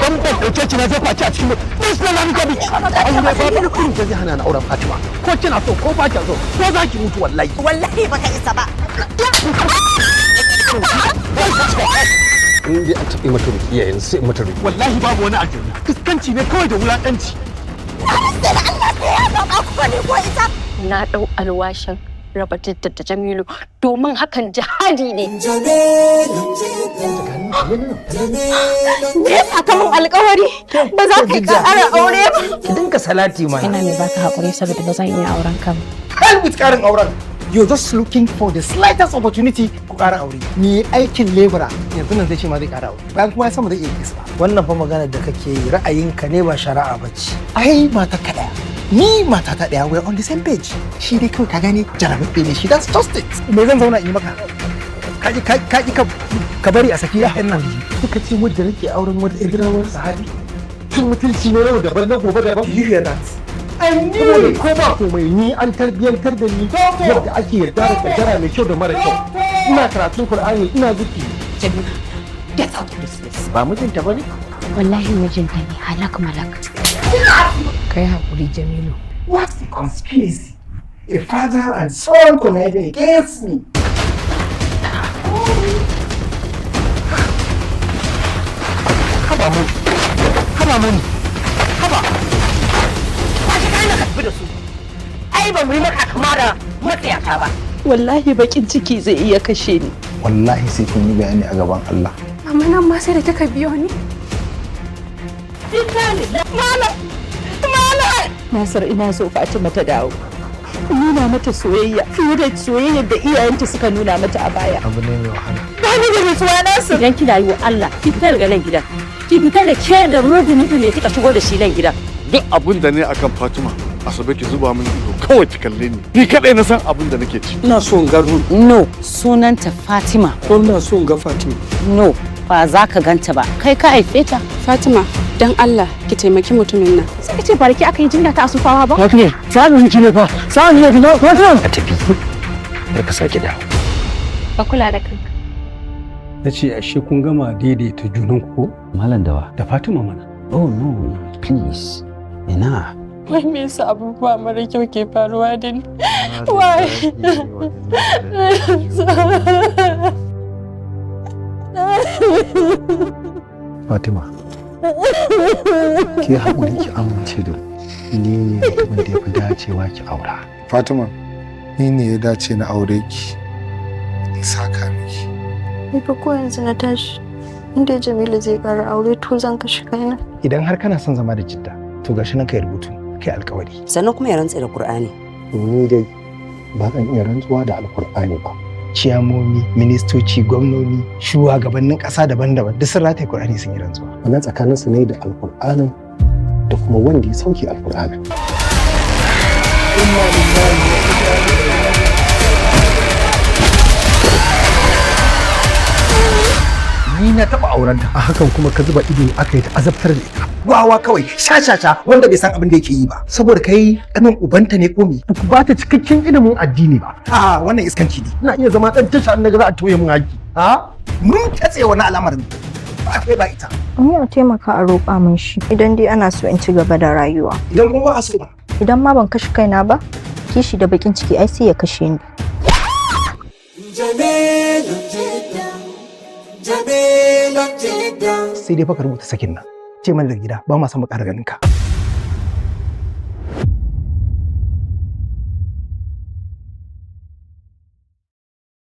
Idan ban dauke ki na jefa ki a cikin this na ga miki. Aure babu abin da zai hana ni auren Fatima. Ko kina so ko ba kya so, ko za ki mutu wallahi. Wallahi baka isa ba. In dai an taɓa mata rukiya, yanzu sai mata rukiya. Wallahi babu wani aljanna. Fuskanci ne kawai da wulakanci. Sai da Allah sai ya ba ku ne ko ita. Na ɗau alwashin raba Jidda da Jamilu domin hakan jihadi ne. Me yasa ka mun alƙawari ba za ka yi ƙara aure ba? Ki dinka salati mana. Ina mai baka haƙuri saboda ba zan iya auren ka ba. Hell with karin auren. You're just looking for the slightest opportunity ku ƙara aure. Ni aikin lebura yanzu nan zai ce ma zai ƙara aure. Bayan kuma ya san ba zai iya yi ba. Wannan fa magana da kake yi ra'ayinka ne, ba shari'a ba ce. Ai mata ka ɗaya. Ni mata ta ɗaya, we're on the same page. Shi dai kawai ka gane jarababbe ne shi, that's just it. Me zan zauna in yi maka? Ka ki ka ki ka bari a saki ya'yan nan. Kuka ce wadda nake auren wata idirawar sahabi. Cin mutunci ne yau daban na gobe daban. Do you hear that? Ai ni ko ba komai, ni an tarbiyantar da ni yadda ake yarda da kaddara mai kyau da mara kyau. Ina karatun Qur'ani, ina zikiri. Jamilu, get out of this place. Ba mijinta bane? Wallahi mijinta ne, halak malak. Kai haƙuri, Jamilu. What's the conspiracy? A father and son conniving against me. Haba mu. Haba mu. Haba. Kwashi kayan ka tafi da su. Ai ba mu yi maka kama da matsayata ba. Wallahi bakin ciki zai iya kashe ni. Wallahi sai kun yi bayani a gaban Allah. Amma nan ma sai da kika biyo ni. Malam! Malam! Nasir, ina so Fatima ta dawo. Nuna mata soyayya fiye da soyayyar da iyayenta suka nuna mata a baya. Abu ne mai wahala. Ba ni da nutsuwa, Nasir. Idan kina yi wa Allah, ki fita daga nan gidan. Ki fita da ke da mugun mutum ne kika shigo da shi nan gidan. Duk abin da ne akan Fatima, Asabe, ki zuba min ido kawai ki kalle ni. Ni kadai na san abin da nake ci. Ina so in ga No, sunanta Fatima. Ko ina so in ga Fatima. No, ba za ka ganta ba. Kai ka haife ta. Fatima, dan Allah ki taimaki mutumin nan. Sai ka ce ba da ke aka yi jinya ta asufawa ba? Fatima, sa'an ki ne fa. Sa'an ne fa, Fatima. Ka tafi. Kar ka sake dawo. Ka kula da kanka. Na ce ashe kun gama daidaita junan ku ko? Malam Dawa. Da Fatima mana. Oh no, please. Ina. Wai me yasa abubuwa mara kyau ke faruwa da ni? Why? Fatima, ki haƙuri ki amince da ni ne mutumin da ya fi dacewa ki aura. Fatima, ni ne ya dace na aure ki. In saka miki. Ni fa ko yanzu na tashi, inda Jamilu zai ƙara aure, to zan kashe kaina. Idan har kana son zama da Jidda, to gashi nan kai rubutu, kai alkawari. Sannan kuma ya rantse da Kur'ani. Ni dai ba zan iya rantsuwa da Alkur'ani ba. Ciyamomi, ministoci, gwamnoni, shugabannin ƙasa daban-daban duk sun rataye Kur'ani sun yi rantsuwa. Wannan tsakaninsu ne da Alkur'anin da kuma wanda ya sauke Alkur'anin. Inna lillahi wa inna ilaihi. Ni na taɓa aurenta. A hakan kuma ka zuba ido aka yi ta azabtar da ita. Wawa kawai, sha-sha-sha wanda bai san abin da yake yi ba. Saboda kai kanin ubanta ne ko me? Ba ku ba ta cikakken ilimin addini ba. A wannan iskanci ne. Ina iya zama ɗan tasha in naga za a tauye min haƙƙi. Ha? Mun katse wani al'amarin. Ba kai ba ita. Ni a taimaka a roƙa min shi idan dai ana so in ci gaba da rayuwa. Idan kuma ba a so ba. Idan ma ban kashe kaina ba, kishi da bakin ciki ai sai ya kashe ni. Jamilu Jidda, Jamilu Jidda. Sai dai fa ka rubuta sakin nan. Ce mana da gida ba ma son mu ƙara ganin ka.